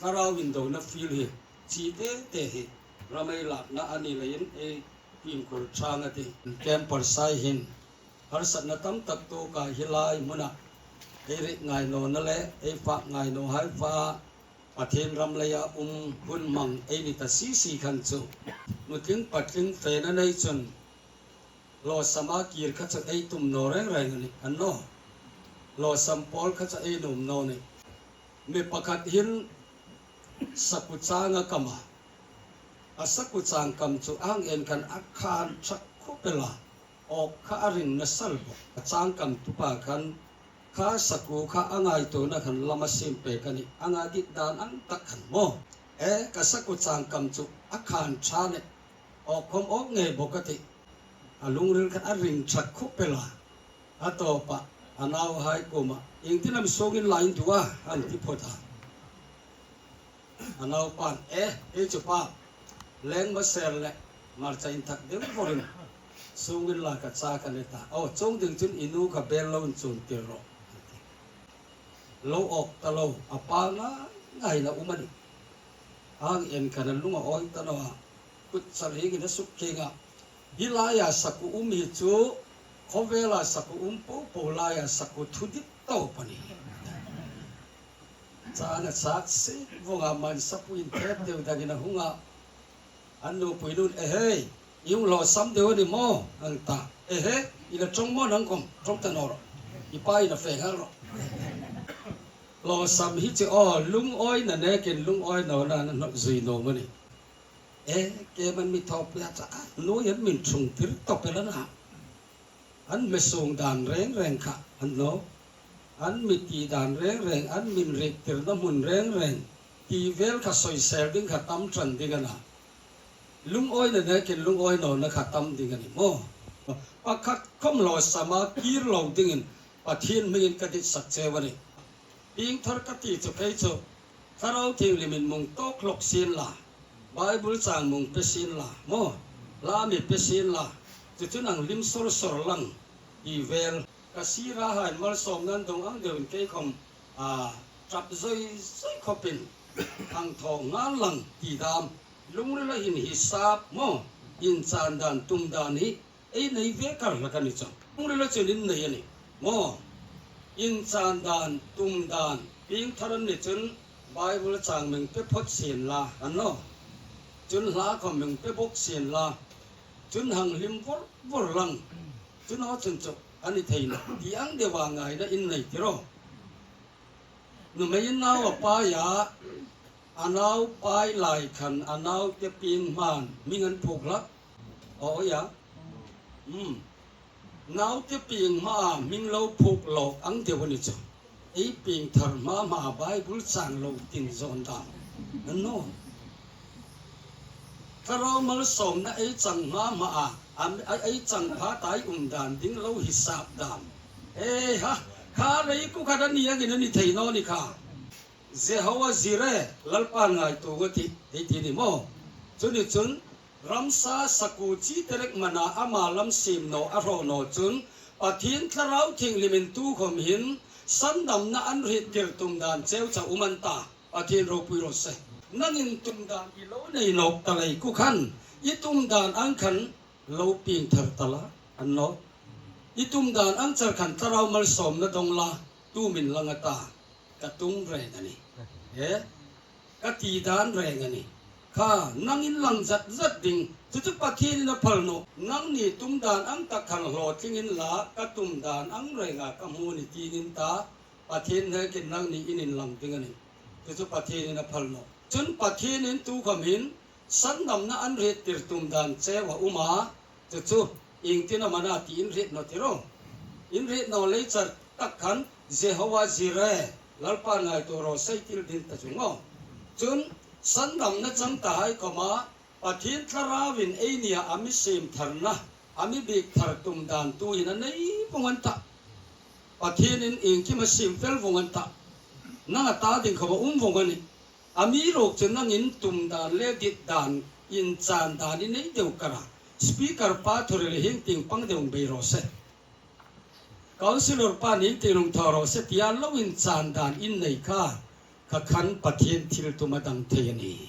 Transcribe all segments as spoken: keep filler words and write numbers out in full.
Thlarau indona field hi, chi te te hi, ram ei lakna a ni leiin ei fimkhur ṭhang a tih. Camp Parsai hin, harsatna tam tak tuok a hi lai hmuna, ei rik ngai nawna le, ei fak ngai nawhai fa, Pathien ram leia um hun hmang ei ni ta si si khan chu. Nutling patling fena nei chun, lawsama kir kha chu ei tum naw reng reng a nih, a ni naw. Lawsam pawl kha chu ei nuom naw nih. Mi pakhat hin saku chang a kam a. A saku chang kam chu ang en khan a khan ṭhak khawp el a. Awk kha a ring nasa el bawk. A chang kam tu pa khan kha saku kha a ngaituona khan lam a siem pek a nih. Anga dit dan ang tak khan maw. E, ka saku chang kam chu a khan ṭha nih. Awk khawm awk ngei bawk a tih. A lungril khan a ring ṭhak khawp el a. A tawpa, a nauhai kuoma, "Iengtin am suong inla in duh a?" an ti phawt a. A naupan, "E, ei chu pa, leng ma ser le, hmarcha inthak deu vawrin, suong inla ka cha ka ni ta. Aw, chuong ding chun i nu kha bel lo inchuon tir rawh." Lo awk ta lo, a pa ngai ngai la um a nih. Ang en khan a lung a awi ta naw a. Kut char hi khin a suk khing a. Hi laia saku um hi chu, khawvela saku um po po laia saku thudip tawp a nih. Chang a chak si, vawng a man sapu in thep deu dangin a hung a. An nupui nun, "Ehe, i hung lawsam deu a ni maw?" an ta. "Ehe, i la ṭawng maw nang khawm, ṭawng ta naw rawh. I pa in a fe nghal rawh." Lawsam hi chu aw, lungawina nekin lungawi nawna a hnawt zui naw maw ni. E, keiman mi thawpui a ta, a nuoi an min ṭhung tir tawp el a na. An hme suong dan reng reng kha, an naw. An mi ti dan reng reng, an min rik tirna hmun reng reng. Ti vel kha soisel ding kha tam ṭan ding a na. Lungawina nekin lungawi nawna kha tam ding a ni maw. Pakhat khawm lawsama kir lo dingin Pathien hmingin ka ditsak cheu a nih. Piengthar ka ti chu kei chu, Thlarau Thienghlimin mung tawk hlawk sien la, Bible chang mung pe sien la, maw, la mi pe sien la, chu chu nang hlim sor sor lang, ti vel. Ka sira hai malsawmna an dong ang deuin kei khawm, a, ṭap zoi zoi khawpin, hang thaw nghal lang ti dam, lungrila hin hisap maw, inchan dan tum dan hi, ei nei ve kar hlak a ni chu. Lungrila chun in nei a nih. Maw, inchan dan, tum dan, piengthar an ni chun Bible chang meng pe phawt sien la, an naw. Chun hla khawm meng pe bawk sien la. Chun hang hlim vawr vawr lang. Chun aw chun chu a ni thei naw. Ti ang deuva ngaina in nei ti rawh. Nuhmei in nau a pai a, a nau pai lai khan a naute pieng hmain hming an phuok hlak. Aw, aw ya. Hmm. Naute pieng hmaa hming lo phuok lawk ang deu a ni chu. Ei piengthar hma hmaa Bible chang lo tin zawn dam. An naw. Thlarau malsawmna ei chang hma hmaa, am, a, ei chang pha tai um dan ding lo hisap dam. Ei ha, kha lei ku kha dan ni angin a ni thei naw ni kha. Jehovah Jireh, Lalpa ngaituo a tih, ei ti ni maw. Chu ni chun, ramsa saku chi terek mana ama lam siem naw a hraw naw chun, Pathien Thlarau Thienghlimin tu khawm hin, sandamna an hriettir tum dan cheu chau um an ta. Pathien ropui raw se. Nangin tum dan i lo nei nawk ta lei ku khan, i tum dan ang khan lo piengthar ta la, an naw. I tum dan ang char khan Thlarau malsawmna dong la, tu min lang a ta, ka tum reng a nih. E? Ka ti dan reng a nih. Kha, nangin lang zat zat ding, chu chu Pathienin a phal nawh. Nangni tum dan ang tak khan hlawtling inla, ka tum dan ang renga ka hmu a nih tiin in ta, Pathien nekin nangni in inlang ding a nih. Chu chu Pathienin a phal nawh. Chun Pathienin tu khawm hin, sandamna an hriettir tum dan cheu a um a, chu chu, iengtin am a na ti in hriet naw ti rawh. In hriet naw lei char tak khan, Jehovah Jireh, Lalpa ngaituo raw se ti ding ta chu maw. Chun, sandamna chang tahai khawma, Pathien Thlarauin ei nia a mi siem tharna, a mi biek thar tum dan tuhin a nei vawng an ta. Pathienin iengkim a siem fel vawng an ta. Nang a ta ding khawma um vawng a nih. Amiruokchu nangin tum dan le dit dan, inchan dan i nei deu kara, speaker pa thuhril hieng tieng pang deu bei raw se. Councillor pa hieng tieng hung thaw raw se tia lo inchan dan in nei kha. Kha khan Pathien thiltum a dang thei a nih.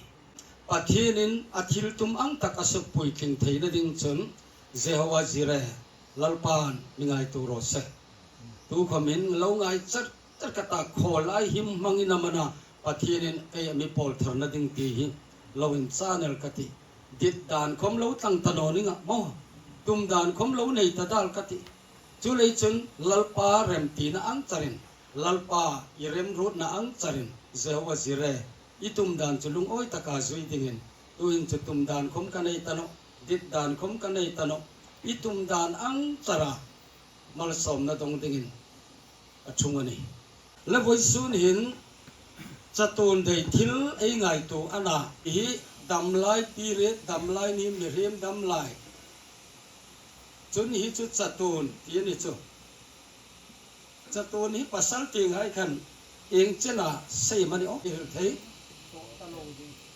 Pathienin a thiltum ang tak a sukpuitling theina ding chun Jehovah Jireh, Lalpan mi ngaituo raw se. Tukhawmin lo ngai char char ka ta, khaw lai him hmangin amani Pathienin kei a mi pawl tharna ding ti hi lo inchang el ka tih. Dit dan khawm lo tlang ta naw ning a maw. Tum dan khawm lo nei ta dal ka tih. Chuleiin chun Lalpa remtina ang charin, Lalpa i remruotna ang charin, Jehovah Jireh, i tum dan chu lungawi taka zui dingin, tuhin chu tum dan khawm ka nei ta nawh, dit dan khawm ka nei ta nawh, i tum dan ang chara malsawmna dong dingin a ṭhung a nih. Le vawisun hin chatuon dei thil ei ngaituo a na, hi dam lai period, dam lai ni, mihriem dam lai. Chun hi chu chatuon ti a ni chu. Chatuon hi pasal tienghai khan ieng chena sei am a ni aw, i hril thei?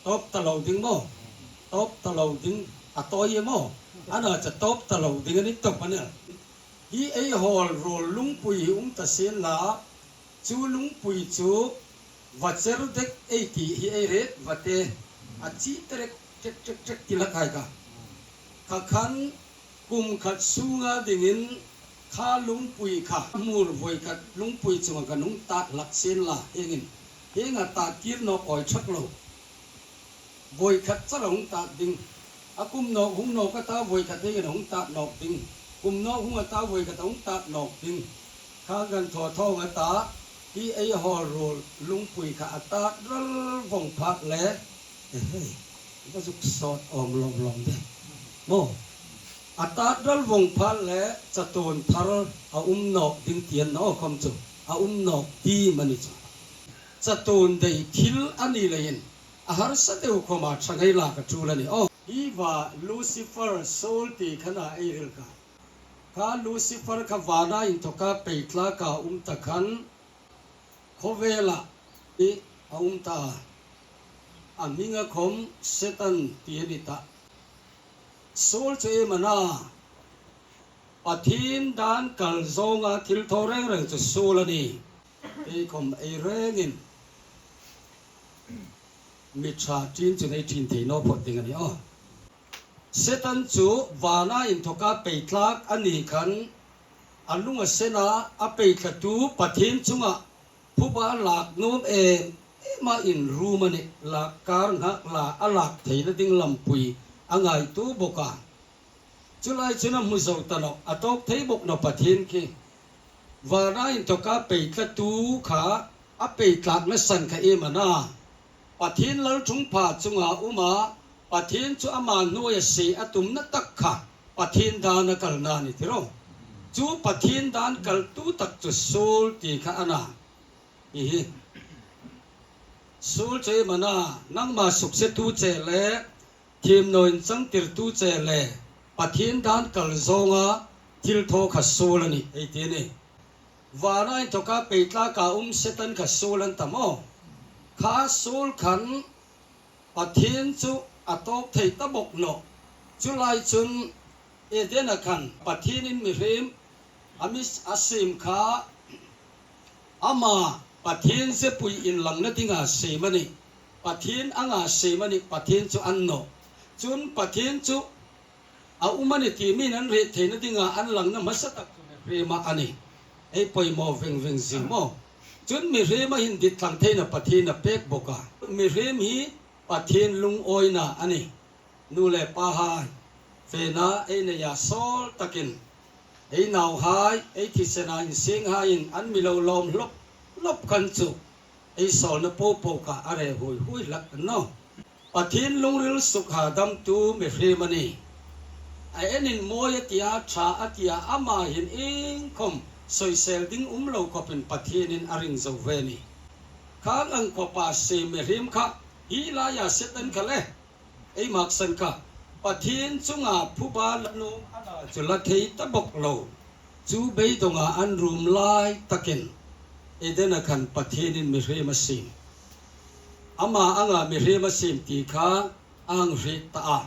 Tawp ta lo ding maw? Tawp ta lo ding a tawi e maw? A na chu tawp ta lo ding a ni tawp a nih. Hi ei hawl ruol lungpui hi um ta sien la, chu lungpui chu va cher dek ei ti hi ei ret va te, a chi terek trek trek trek ti la khai kha. Kha khan kum khat sunga dingin kha lungpui kha hmur voi khat lungpui chunga kan hung tat hlak sien la, hieng hin, hieng a tat kir nawk awi thak lo. Voi khat chara hung tat ding. A kum nawk hung nawk a ta voi khat hieng hin a hung tat nawk ding. Kum nawk hung a ta voi khat a hung tat nawk ding. Kha kan thaw thaw a ta, hi ei hawl ruol lungpui kha a tat ral vawng phat le, ehe, ka zuk sawt awm lawm lawm de. Maw. A tat ral vawng phat le chatuon thar a um nawk ding ti a ni naw khawm chu. A um nawk ding a ni chu. Chatuon dei thil a ni leiin a harsa deu khawma ṭhang ei lak a ṭul a nih aw. Hi va Lucifer, Saul ti kha a na ei hril kha. Kha Lucifer kha vana inthawka pei tlaka um ta khan khawvela hi a um ta a. A hminga khawm Setan ti a ni ta. Saul chu iem a na? Pathien dan kal zawnga thil thaw reng reng chu suol a nih. Ei khawm ei rengin mi ṭha ṭin chun ei ṭin thei naw phawt ding a nih aw. Setan chu vana inthawka pei tlak a ni khan a lung a sen a, a pei thlatu Pathien chunga phuba lak nuom em em a inrum a nih, lak kar nghak la a lak theina ding lampui a ngaituo bawk a. Chu lai chun a hmu zo ta nawh, a tawk thei bawk nawh Pathien khi. Vana inthawka pei thlatu kha a pei tlakna san kha iem a na? Pathien lalṭhungpha chunga um a, Pathien chu ama hnuoia sie a tumna tak kha Pathien dana kalna a ni ti ro. Chu Pathien dan kaltu tak chu Saul ti kha a na. Hi hi. Saul chu iem a na? Nangma suksetu che le, thim naw inchangtirtu che le, Pathien dan kal zawnga thil thaw kha suol a nih, ei ti a nih. Vana inthawka pei tlaka um Setan kha suol a ni ta maw. Kha suol khan Pathien chu a tawk thei ta bawk nawh. Chu lai chun Edena khan Pathienin mihriem a mi, a siem kha ama Pathien zepui inlangna dinga siem a nih. Pathien anga siem a nih, Pathien chu a ni nawh. Chun Pathien chu a um a nih ti mi'n an hriet theina dinga an langna hmasa tak chu mihriem a nih. Ei poimaw veng veng zing maw. Chun mihriem a hin dit thlang theina Pathien a pek bawk a. Mihriem hi Pathien lungawina a nih. Nu le pahai, fena ei neia sawl takin, ei nauhai, ei thisena insinghaiin an mi lo lawm hlawp hlawp khan chu ei sawlna po po kha a reh huoi huoi hlak a ni nawh. Pathien lungril sukha damtu mihriem a nih. A enin mawi a tia, ṭha a tia, ama hin iengkhawm soisel ding um lo khawpin Pathienin a ring zo ve a nih. Khang ang khawpa siem mihriem kha hi laia Setan kha le, ei maksan kha, Pathien chunga phuba la nuom a na chu la thei ta bawk lo. Chu beidonga an rum lai takin Edena khan Pathienin mihriem a siem. Ama anga mihriem a siem ti kha a hang hriet ta a.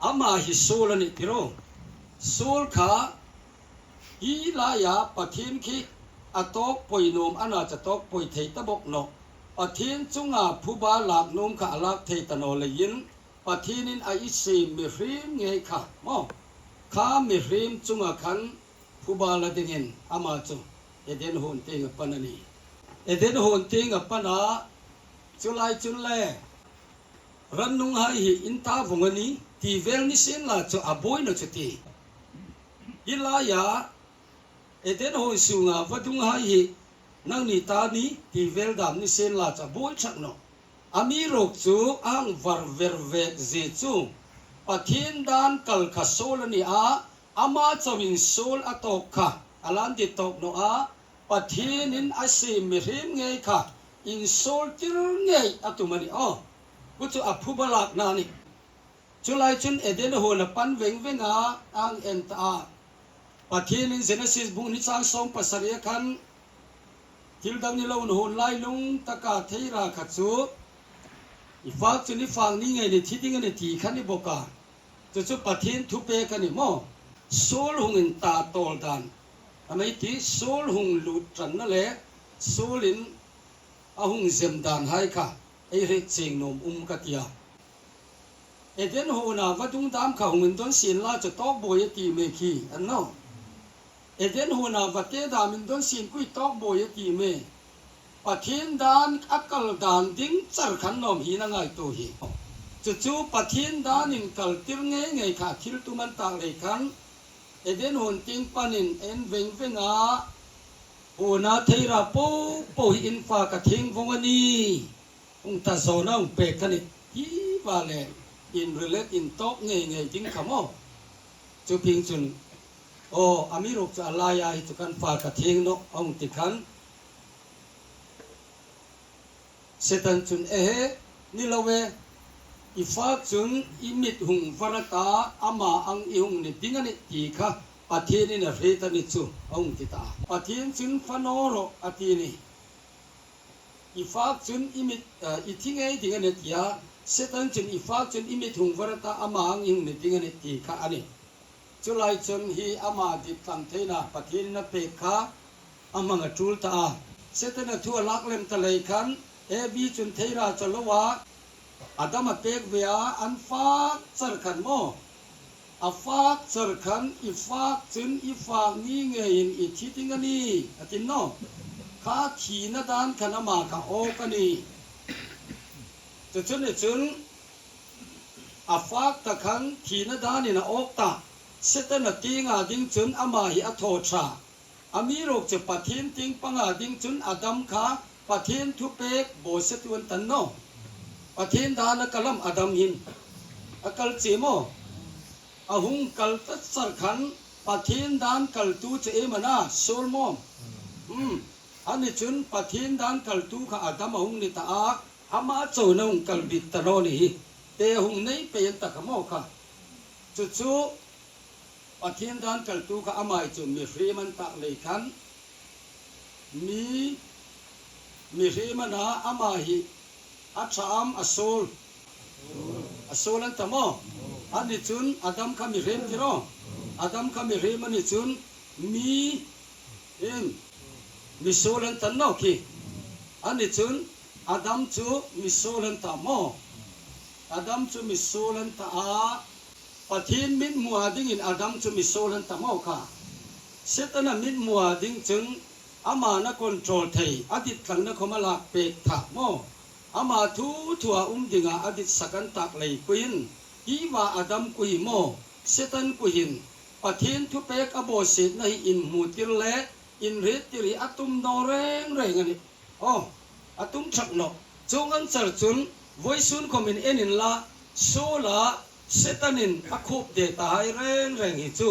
Ama hi suol a nih ti ro. Suol kha hi laia Pathien khi a tawk poi nuom a na chu a tawk poi thei ta bawk nawh. Pathien chunga phuba lak nuom kha a lak thei ta naw leiin, Pathienin a i siem mihriem ngei kha, maw, kha mihriem chunga khan phuba la dingin ama chu Eden huon tienga pan a nih. Eden huon tienga pan a, chu lai chun le, rannunghai hi in ta vong a nih, ti vel ni sienla chu a buoi naw chu ti. Hi laia, Eden huon sunga vadunghai hi, nangni ta ni, ti vel dam ni sienla chu a buoi chuong naw. Amiruokchu a hang var ver vek zie chu, Pathien dan kal kha suol a ni a, ama chauhin suol a tawk kha, a la dit tawk naw a, Pathienin a siem mihriem ngei kha, insuol tir ngei a tum a nih aw. Chu chu a phuba lakna a nih. Chu lai chun Eden huona pan veng venga a hang en ta a. Pathienin Genesis bung hni chang sawm pasari a khan, thil dang ni loin huon lai lung taka theira kha chu, i fak chun i fak ni ngei ni thi ding a nih ti kha a ni bawk a. Chu chu Pathien thupek a nih maw. Suol hung inta tawl dan, a mi ti, suol hung lut ṭanna le suolin a hung zem dan hai kha ei hriet chieng nuom um ka ti a. Eden huona vadung dam kha hung indon sienla chu tawk buoi a ti am khi, a ni naw. Eden huona vate dam indon sien kha tawk buoi a ti am. Pathien dan a kal dan ding char khan nuom hi a ngaituo hi. Chu chu Pathien dan inkal tir ngei ngei kha thil tum an tak lei khan, Eden huon tieng panin en veng venga, huona theira po po hi in fak a thieng vong a nih, hung ta zawna hung pek kha a nih, ti va le, inrelate, intawk ngei ngei ding kha maw. Chu phing chun, aw, amiruokchu a laia hi chu kan fak a thieng nawh, a hung ti khan, Setan chun, ehe, ni lo e, i fak chun i mit hung var a ta, ama ang i hung ni ding a nih ti kha Pathienin a hriet a ni chu, a hung ti ta. Pathien chun, fa naw rawh, a ti a nih. I fak chun i mit, eh, i thi ngei ding a nih ti a. Setan chun, i fak chun i mit hung var a ta, ama ang i hung ni ding a nih ti kha a nih. Chu lai chun hi ama dit tlang theina Pathienin a pek kha a hmang a tul ta a. Setana thu a lak lem ta lei khan, Evi chun theira chawi loa Adam a pek ve a, an fak char khan maw. A fak char khan, i fak chun i fak ni ngeiin i thi ding a nih, a ti naw. Kha thina dan khan ama kha awk a nih. Chu chu ni chun, a fak ta khan thina danin a awk ta. Setana tienga ding chun ama hi a thaw ṭha. Amiruokchu Pathien tieng panga ding chun Adam kha Pathien thupek bawsiettu an ta naw. Pathien dan a kal am Adam hin? A kal chie maw. A hung kal ta char khan Pathien dan kaltu chu iem a na, suol maw. Hmm. A ni chun Pathien dan kaltu kha Adam a hung ni ta a, ama chauin a hung kal bik ta naw ni hi. Te hung nei pei an ta kha maw kha. Chu chu Pathien dan kaltu kha ama hi chu mihriem an tak lei khan, mi, mihriem a na, ama hi a ṭha am a suol? A suol an ta maw. A ni chun Adam kha mihriem ti ro. Adam kha mihriem a ni chun mi, em, mi suol an ta naw khi. A ni chun Adam chu mi suol an ta maw. Adam chu mi suol an ta a. Pathien mithmua dingin Adam chu mi suol an ta maw kha. Setana mithmua ding chun ama a control thei, a dit tlangna khawm a lak pek ṭha maw. Ama thu thua um dinga a ditsak an tak lei kuoin, Eva Adam kuo hi maw, Setan kuo hin, Pathien thupek a bawsietna hi inhmu tir le inhriet tir hi a tum naw reng reng a nih. Aw, a tum ṭhak nawh. Chuong ang char chun, vawisun khawmin en inla, suola Setanin a khup de ta hai reng reng hi chu,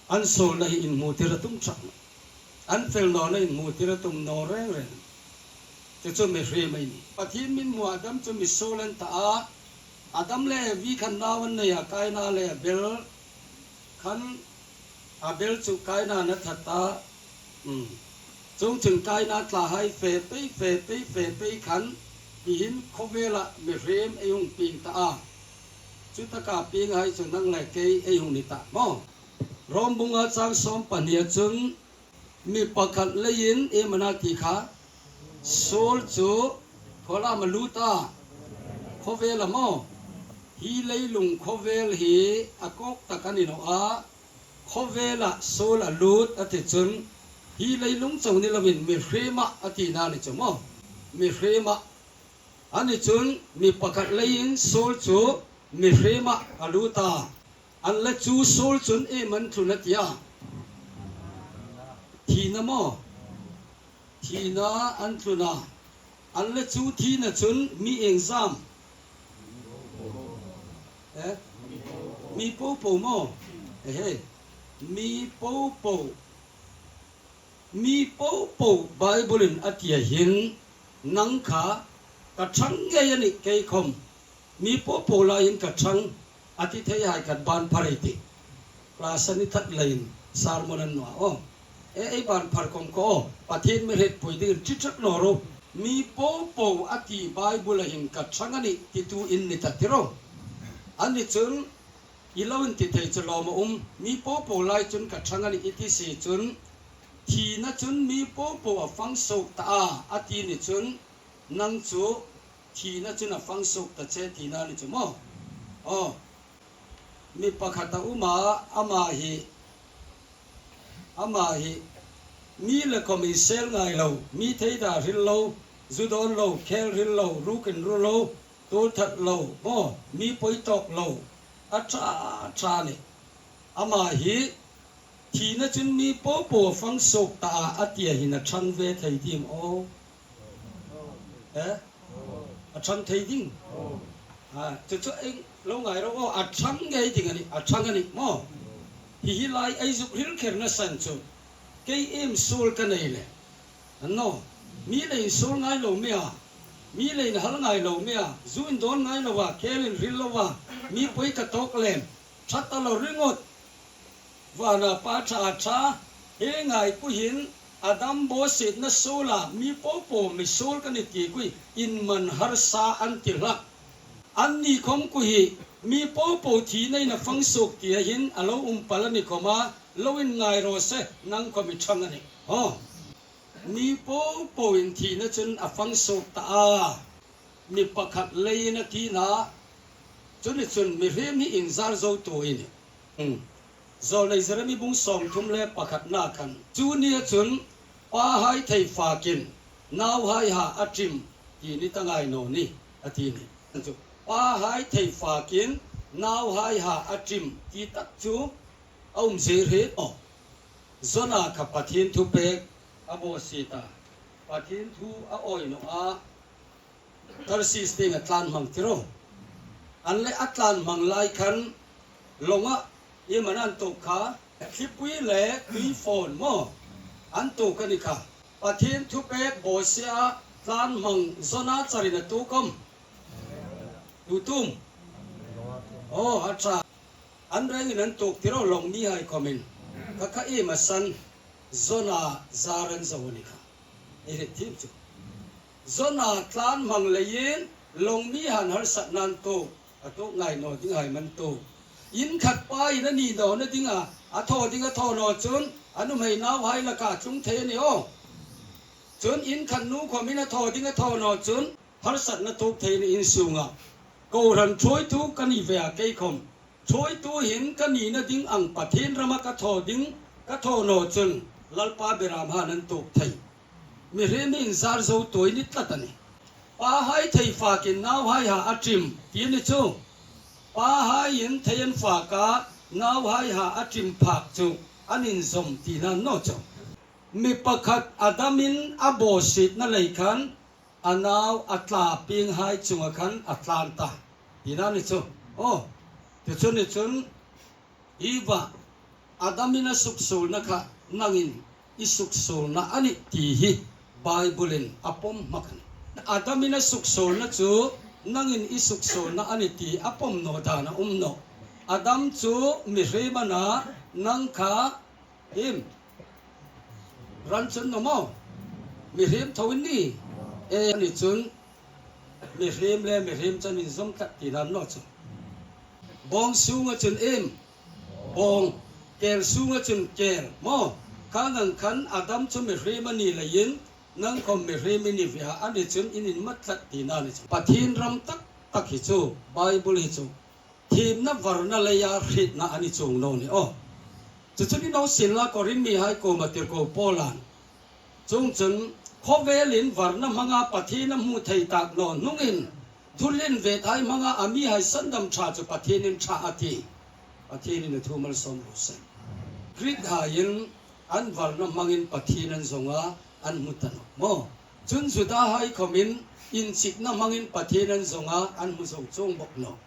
an suolna hi inhmu tir a tum ṭhak nawh. An fel nawna inhmu tir a tum naw reng reng. Chu chu mihriem ei nih. Pathien mithmua Adam chu mi suol an ta a. Adam le Evi khan nau an nei a, Kaina le Abel. Khan Abel chu Kaina'n a that a. Hmm. Chuongchun Kaina tla hai fe pei, fe pei, fe pei khan, hi hin khawvela mihriem ei hung pieng ta a. Chu taka pieng hai chu nang le kei ei hung ni ta maw. Rom bung nga chang sawm pahni a chun, mi pakhat leiin iem a na ti kha, suol chu Khawlam a lut a, khawvela maw. Hi leilung khawvel hi a kawk tak a ni naw a, khawvela suol a lut a ti chun, hi leilung chau ni loin mihriema a tina ni chu maw. Mihriema. A ni chun mi pakhat leiin suol chu mihriema a lut a. An le chu suol chun iem an tlun a tia? Thina maw? Thina an tlun a. An le chu thina chun mi iengzam? Eh? Mi popo maw? Ehe. Mi popo. Mi popo Bible-in a tia hin, nang kha ka ṭhang ngei a nih kei khawm. Mi popo laiin ka ṭhang a ti thei hai khat ban phar ei tih. Class a ni tlat leiin sermon a ni naw a. E, ei ban phar khawm kha aw, Pathien mi hrietpui dingin ṭi ṭhat naw ro. Mi popo a ti Bible-a hin ka ṭhang a nih titu in ni ta ti ro. A ni chun, i lo inti thei chu lawm a um, mi popo lai chun ka ṭhang a nih i ti si chun, thina chun mi popo a fang suok ta a, a ti ni chun, nang chu thina chun a fang suok ta che tina ni chu maw. Aw, mi pakhat a um a, ama hi, ama hi, mi le khawm insel ngai lo, mi theida hril lo, zu dawn lo, khel hril lo, ruk inru lo, tuol that lo, maw, mi poi tawk lo, a ṭha ṭha ni. Ama hi, thina chun mi popo fang suok ta a, a tia hin a ṭhang ve thei ding aw. Eh? A ṭhang thei ding. A, chu chu ei lo ngai ro aw, a ṭhang ngei ding a nih, a ṭhang a nih maw. Hi hi lai ei zuk hril kherna san chu. Kei iem suol ka nei le. An naw. Mi le insuol ngai lo mi a. Mi le inhal ngai lo mi a. Zu indawn ngai lo a, khel inhril lo a. Mi poi ka tawk lem. Ṭha ta lo ringawt. Vana Pa ṭha a ṭha, hi ngai khu hin Adam bawsietna suola mi popo mi suol ka ni ti khu inman harsa an ti hlak. Anni khawm khu hi mi popo thina in a fang suok tia hin a lo um pal a ni khawma, lo inngai raw se, nang khawm i ṭhang a nih. Aw. Mi popo in thina chun a fang suok ta a. Mi pakhat leiin a tina, chu ni chun mihriem hi inzar zotu i nih. Hmm. Zawlnei Jeremi bung sawmthum le pakhatna khan, chu nia chun pahai thei fakin nauhai ha a ṭim ti ni ta ngai naw ni, a ti ni. Chu pahai thei fakin nauhai ha a ṭim ti tak chu a um zie hre aw. Jona kha Pathien thupek a bawsiet a, Pathien thu a awi naw a, Tarsis tieng a tlan hmang ti ro. An le a tlan hmang lai khan lawnga iem an tuok kha, thlipui le tuifawn maw an tuok a ni kha. Pathien thupek bawsiet a tlan hmang Jona charin a tuok am? Tu tum. Aw, a ṭha. An rengin an tuok ti ro lawng mihai khawmin. Kha kha iem a san, Jona zar an zo a ni kha. Ei hriet thiem chu. Jona tlan hmang leiin lawng mihain harsatna an tuok, a tuok ngai naw dinghai am an tuok. In khat pa in a ni nawna dinga a thaw ding a thaw naw chun a nuhmei nauhai laka tlung thei a ni aw. Chun in khat nu khawmin a thaw ding a thaw naw chun harsatna tuok thei a ni in sunga. Kohran ṭhuoitu ka ni ve a kei khawm. Ṭhuoitu hin ka nina ding ang Pathien rama ka thaw ding, ka thaw naw chun Lalpa berâmhain an tuok thei. Mihriem hi inzar zotu i ni tlat a nih. Pahai thei fakin nauhai ha a ṭim ti ni chu. Pahaiin thei an fak a, nauhai ha a ṭim phak chu an inzawm tina naw chu. Mi pakhat Adamin a bawsietna lei khan a nau a tla pienghai chunga khan a tlan ta tina ni chu. Aw, ti chu ni chun Eva, Adamin a suksuolna kha nangin i suksuolna a nih ti hi Bible-in a pawm hmak a nih. Adamin a suksuolna chu nangin i suksuolna a nih ti a pawm naw dan a um nawh. Adam chu mihriem a na, nang kha Iem? Ran chun naw maw? Mihriem tho in ni. E, a ni chun mihriem le mihriem chun inzawm tlat tina naw chu. Bawng sunga chun iem? Bawng. Kel sunga chun kel maw? Kha nang khan Adam chu mihriem a ni leiin Nang khawm mihriem i ni ve a, a ni chun in inhma tlat tina a ni chu. Pathien ram tak tak hi chu, Bible hi chu, thiemna varna leia hrietna a ni chuong naw ni aw. Chu chu ni naw sienla, Korin mihai kuoma tirko Paulan, chuongchun, khawvelin varna hmanga Pathien a hmu thei tak naw hnungin, thuhril invethai hmanga a mihai sandam ṭha chu Pathienin ṭha a ti. Pathienin a thu malsawm raw se. Greek haiin an varna hmangin Pathien an zong a, an hmu ta nawh maw. Chun Judahai khawmin inchikna hmangin Pathien an zong a, an hmu zo chuong bawk nawh.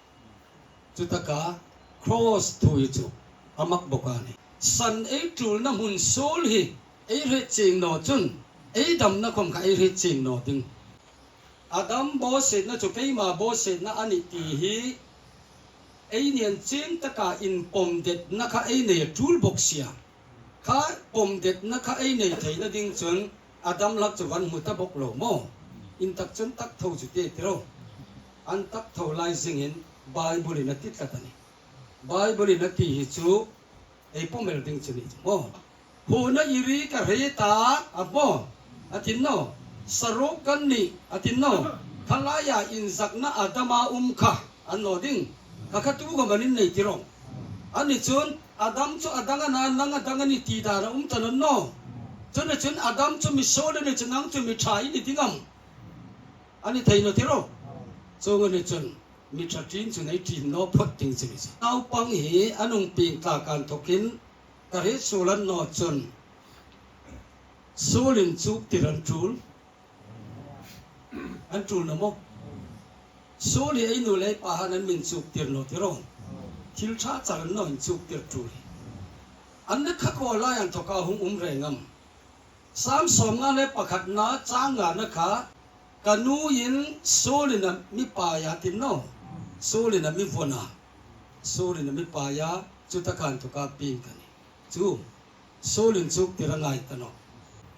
Chutaka cross thu hi chu a mak bawk a nih. San ei ṭulna hmun suol hi ei hriet chieng naw chun, ei damna khawm kha ei hriet chieng naw ding. Adam bawsietna chu keima bawsietna a nih ti hi ei ni an chieng taka inpawmdetna kha ei nei a ṭul bawk si a. Kha pawmdetna kha ei nei theina ding chun Adam hlak chu van hmu ta bawk lo maw. Intak chun tak tho chu ti ti ro. An tak tho lai zingin Bible-in a ti tlat a nih. Bible-in a ti hi chu ei pawm el ding chu ni chu maw. Huona i ri ka hre ta, a maw, a ti naw. Saruok kan nih, a ti naw. Kha laia inzakna Adama um kha a ni naw ding. Kha kha tu khawm an innei ti ro. A ni chun Adam chu a dang a na, nang a dang a nih ti dan a um ta naw naw. Chun a chun Adam chu misuol a ni chun nang chu mi ṭha i ni ding am? A ni thei naw ti ro. Chuong a ni chun mi ṭha ṭin chun ei ṭin naw phawt ding chu ni chu. Naupang hi a nung pieng tlak inthawkin ka hriet suol a ni naw chun suol inchuktir an ṭul. An ṭul naw maw? Suol hi ei nu le ei pahaiin an mi inchuktir naw ti ro. Thil ṭha char an naw inchuktir ṭul hi. An ni kha khaw lai inthawka hung um reng am? Sam sawmnga le pakhatna chang ngana kha, ka nuin suolin a mi pai a ti naw. Suolin a mi vawn a. Suolin a mi pai a, chutaka inthawka pieng ka nih. Chu, suol inchuktir a ngai ta nawh.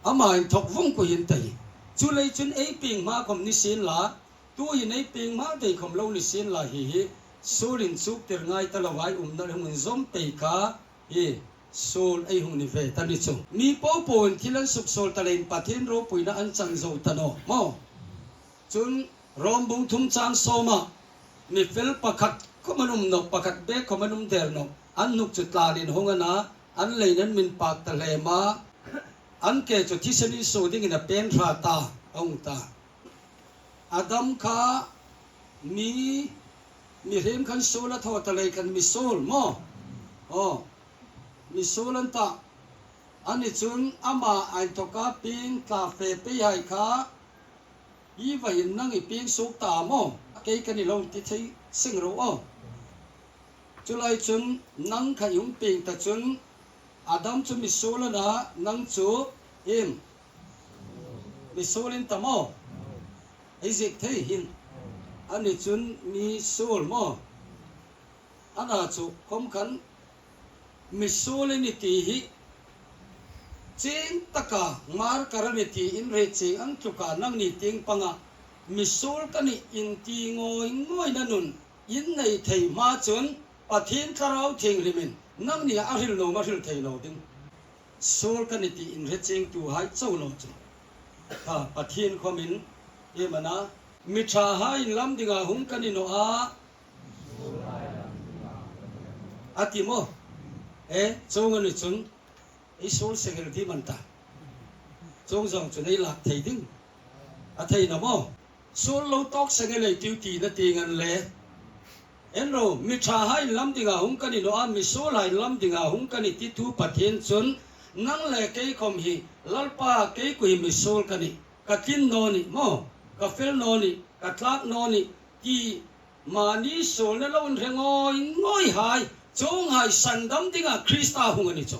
Ama inthawk vawng khu hin ta hi. Chuleiin chun ei pieng hma khawm ni sienla, tuhin ei pieng hma dei khawm lo ni sienla hi hi, suol inchuktir ngai ta loa ei umna le hung inzawm pei kha hi suol ei hung ni ve ta ni chu. Mi popoin thil an suksuol ta leiin Pathien ropuina an chang zo ta nawh maw. Chun Rom bung thum chang sawma, mi fel pakhat khawm an um nawh, pakhat bek khawm an um der nawh. An hnuk chu tlanin hung a na, an leiin an mi inpak ta hle a, an ke chu thisenin suo dingin a peng hrat a, a hung ta. Adam kha mi, mihriem khan suol a thaw ta lei khan misuol maw. Aw, misuol an ta. A ni chun ama inthawka pieng tla fe peihai kha, Eva hin nang i pieng suok ta maw? Kei ka ni lo ti thei seng ro aw. Chu lai chun nang kha i hung pieng ta chun Adam chu misuol a na, nang chu im? Misuol in ta maw? Ei ziek thei hin. A ni chun misuol maw? A na chu khawm khan misuol i ni ti hi chieng taka Hmar kar a ni ti in hre chieng ang tluka nangni tieng panga misuol ka nih in ti ngawi ngawina nun in nei thei hma chun Pathien Thlarau Thienghlimin nangnia a hril nuom a hril thei naw ding. Suol ka nih ti in hre chiengtuhai chau naw chu. Kha Pathien khawmin iem a na, mi ṭhahai inlam dinga hung ka ni naw a, a ti maw? E, chuong a ni chun ei suol seng el ding am a ni ta? Chuong zawng chun ei lak thei ding. A thei naw maw? Suol lo tawk seng el ei tiu tina tieng a ni le. En ro, mi ṭhahai inlam dinga hung ka ni naw a, misuolhai inlam dinga hung ka nih ti thu Pathien chun nang le kei khawm hi, Lalpa, kei khu hi misuol ka nih, ka tlin naw nih maw, ka fel naw nih, ka tlak naw nih ti mani suolna lo inhre ngawi ngawihai, chuonghai sandam dinga Krista hung a ni chu.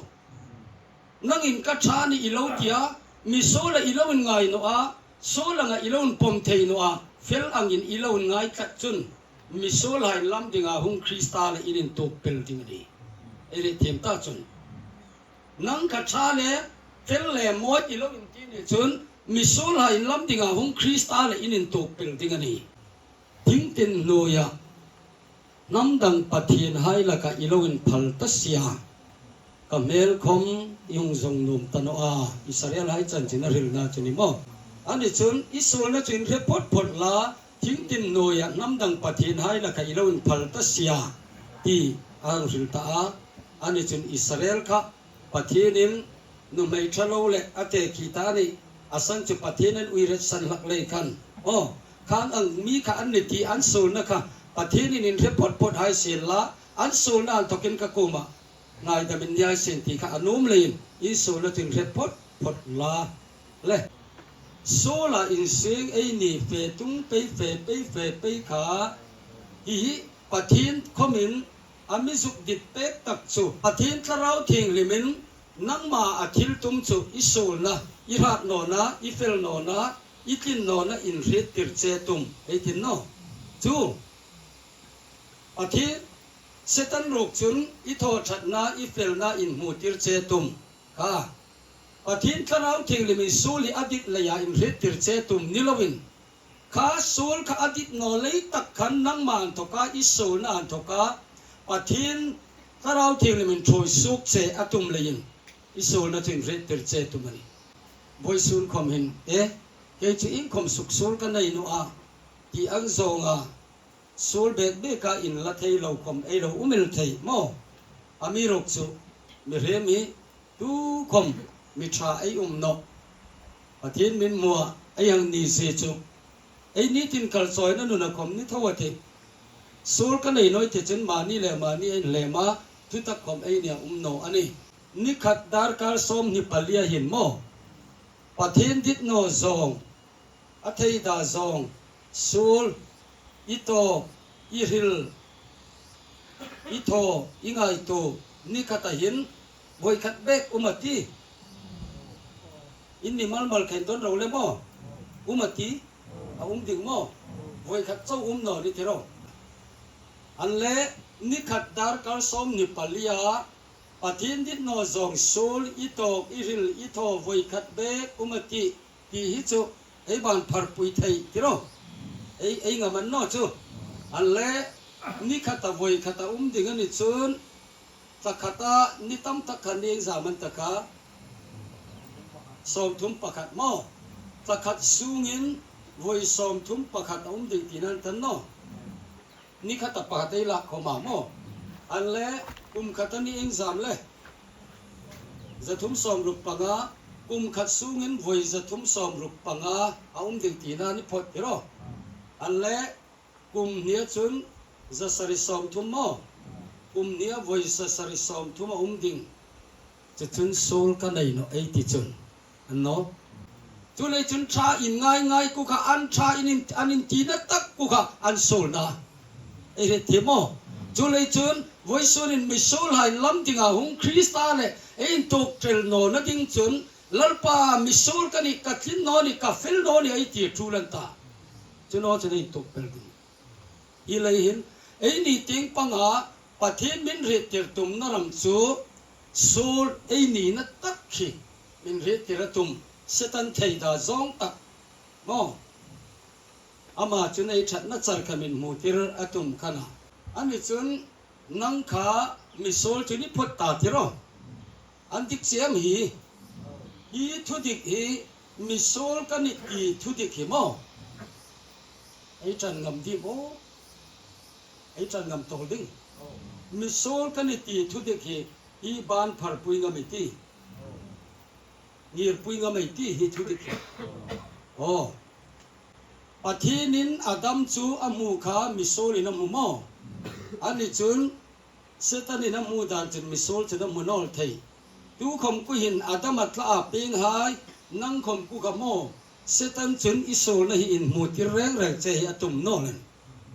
Nangin ka ṭha a nih i lo ti a, misuola i lo inngai naw a, suol anga i lo inpawm thei naw a, fel angin i lo inngai tlat chun misuolhai inlam dinga hung Krista le in intuok pel ding a nih. Ei hriet thiem ta chun. Nang kha ṭha le fel le mawi i lo inti ni chun misuolhai inlam dinga hung Krista le in intuok pel ding a nih. Thingtin hnuoia hnam dang pathienhai laka i lo inphal ta si a, ka hmel khawm i hung zawng nuom ta naw a, Israelhai chanchin a hrilna chu ni maw? Ani chun i suolna chu inhre phawt phawt la, thingtin hnuoia hnam dang pathienhai lakah i lo inphal ta si a, ti a hang hril ta a. Ani chun Israel kha Pathienin nuhmei ṭha lo le a tekhi ta a nih. A san chu Pathienin ui retsan hlak lei khan, aw, khang ang mi kha an ni ti an suolna kha Pathienin inhre phawt phawt hai sien la, an suolna inthawkin ka kuomah ngaidam in ni hai sien ti kha a nuom leiin i suolna chu inhre phawt phawt la. Le, suola insing eini fe tung pei, fe pei, fe pei kha hi hi Pathien khawmin a mi zuk dit pek tak chu Pathien Thlarau Thienghlimin nangma a thil tum chu i suolna, i hrat nawna, i fel nawna, i tlin nawna inhriettir che tum ei ti naw. Chu Pathien, Setan ruok chun i thaw ṭhatna, i felna inhmutir che tum kha Pathien Thlarau Thienghlimin suol hi a dit leia inhriettir che tum ni loin, kha suol kha a dit naw lei tak khan nangma inthawka, i suolna inthawka Pathien Thlarau Thienghlimin ṭhuoi suok che a tum leiin i suolna chu inhriettir che tum a nih. Vawisun khawm hin, e, kei chu iengkhawm suksuol ka nei naw a, ti ang zawnga suol bek beka inla thei lo khawm ei lo um el thei maw? Amiruokchu mihriem hi tukhawm mi ṭha ei um nawh. Pathien min hmuah ei hang ni zie chu ei nitin kalchawina nuna khawm ni tho a tih. Suol ka nei naw ei ti chun mani le mani ei hlem a, thutak khawm ei nia um naw a nih. Ni khat darkar sawmhni palia hin maw, Pathien dit naw zawng, a theida zawng, suol, i tawk, i hril, i thaw, i ngaituo, ni khata hin vawi khat bek um a tih. In ni mal mal kha in dawn ro le maw? Um a tih. A um ding maw? Vawi khat chau um naw ni ti ro. An le, ni khat darkar sawmhni palia Pathien dit naw zawng suol, i tawk, i hril, i thaw vawi khat bek um a tih, ti hi chu ei ban pharpui thei ti ro. Ei, ei ngam a ni naw chu. An le, ni khata vawi khata um ding a ni chun, thla khata ni tam tak kha ni iengzam an ta kha? Sawmthum pakhat maw? Thla khat sungin vawi sawmthum pakhat a um ding tina an ta naw? Ni khata pakhat ei lak khawm a maw? An le, kum khata ni iengzam le? Zathum sawmruk panga, kum khat sungin vawi zathum sawmruk panga a um ding tina ni phawt ti ro. An le, kum hnia chun zasari sawmthum maw? Kum hnia vawi zasari sawmthum a um ding. Chu chun suol ka nei naw ei ti chun. An naw? Chu lei chun ṭha in ngai ngai ku kha an ṭha in, in, an in tina tak ku kha an suolna. Ei hriet thei maw? Chu lei chun vawisun in misuolhai lam dinga hung Krista le ei intuok ṭel nawna ding chun Lalpa, misuol ka nih, ka tlin naw ni, ka fel naw ni ei ti ṭul an ta. Chu naw chun ei intuok pel ding. Hi lei hin, eini tieng panga Pathien min hriettir tumna ram chu suol ei nina tak khi min hriettir a tum, Setan theida zawng tak maw? Ama chun ei ṭhatna char kha min hmutir a tum kha a nih. Ani chun nang kha misuol chu ni phawt ta ti ro. An dik che am hi? Hi thudik hi misuol ka nih ti thudik hi maw? Ei ṭan ngam ding aw. Ei ṭan ngam tawl ding. Misuol ka nih ti thudik hi, hi ban pharpui ngam ei ti. Ngirpui ngam ei ti hi thudik hi. Aw. Pathienin Adam chu a hmu kha misuolin a hmu maw? Ani chun Setanin a hmu dan chun misuol chun a hmu naw el thei. Tu khawm ku hin Adam a tla a pienghai, nang khawm ku kha maw, Setan chun i suolna hi inhmutir reng reng che hi a tum naw el.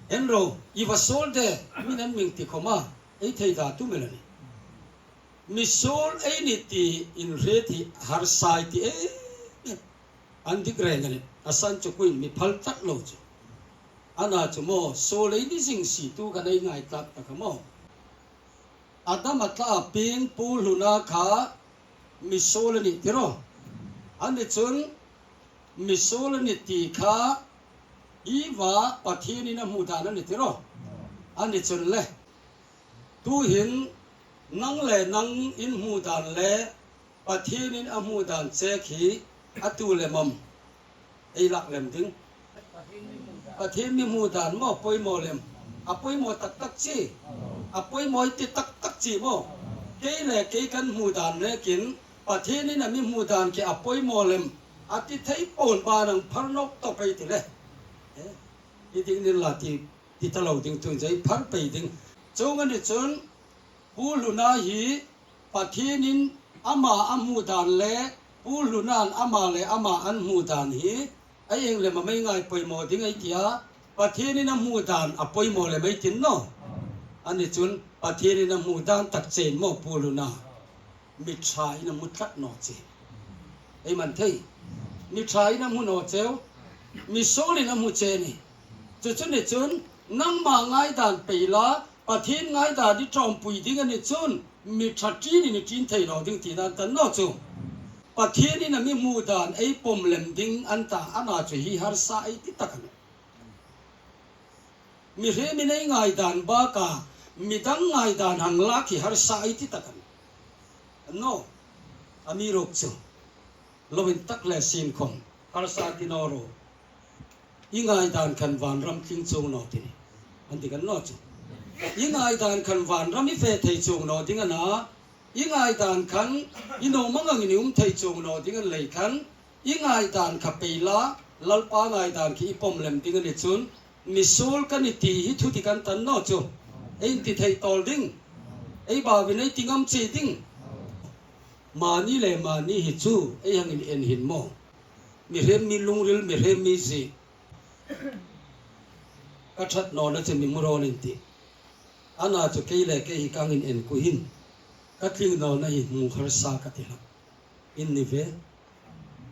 En ro, i va suol de, min an ming ti khawma ei theida tum el a nih. Misuol ei ni ti inhriet hi harsa ei ti em em. An dik reng a nih, a san chu kuoin mi phal tlat lo chu. Ana chu maw, suol ei ni zing si tu kha ei ngai tlat ta kha maw. Adam a tla a pieng Pu Hluna kha misuol a nih ti ro. Ani chun misuol a nih ti kha Eva Pathienin a hmu dan a nih ti ro. Ani chun le, tuhin nang le nang in hmu dan le Pathienin a hmu dan che khi a tu lem am? Ei lak lem ding. Pathien mi hmu dan maw, poimaw lem. A poimaw tak tak chi. A poimaw ti tak tak chi maw. Kei le kei kan hmu dan nekin, Pathienin a mi hmu dan khi a poimaw lem a ti thei po'n ban ang phar nawk tawp ei ti le. Eh, i ding nin la ti, ti ta lo ding tuin ei phar pei ding. Chuong a ni chun, Pu Hluna hi Pathienin ama a hmu dan le Pu Hluna'n ama le ama an hmu dan hi a ieng lem am ei ngai poimaw ding ei tia, Pathienin a hmu dan a poimaw lem ei ti naw. A ni chun Pathienin a hmu dan tak chein maw Pu Hluna. Mi ṭhain a hmu tlat naw che. Ei man thei. Mi ṭhain a hmu naw cheu. Mi suolin a hmu che ni. Chu chu ni chun nangma ngaidan pei la, Pathien ngaidan i ṭawmpui ding a ni chun, mi ṭha ṭinin i ṭin thei naw ding ti dan ta naw chu. Pathienin a mi hmu dan ei pawm lem ding a ni ta, a na chu hi harsa ei ti tak a nih. Mihriemin ei ngaidan baka, midang ngaidan hang lak hi harsa ei ti tak a nih. Naw, amiruokchu. Lo intak le sin khom, harsa ti naw ro. I ngaidan khan vanram tling chuong naw ti ni. An ti kan naw chu. I ngaidan khan vanram i fe thei chuong naw ding a na. I ngaidan khan i nuom angin i um thei chuong naw ding a ni lei khan. I ngaidan kha pei la, Lalpa ngaidan khi i pawm lem ding a ni chun. Mi suol ka ni ti hi thudik an ta naw chu. Ei inti thei tawl ding. Ei bawin ei ti ngam chi ding. Mani le mani hi chu ei hang in en hin maw. Mihriem mi lungril, mihriem mi zie. Ka ṭhat nawna chu mi hmu rawh in ti. A na chu kei le kei hi ka hang in en ku hin. Ka tling nawna hi hmu harsa ka ti hlak. In ni ve.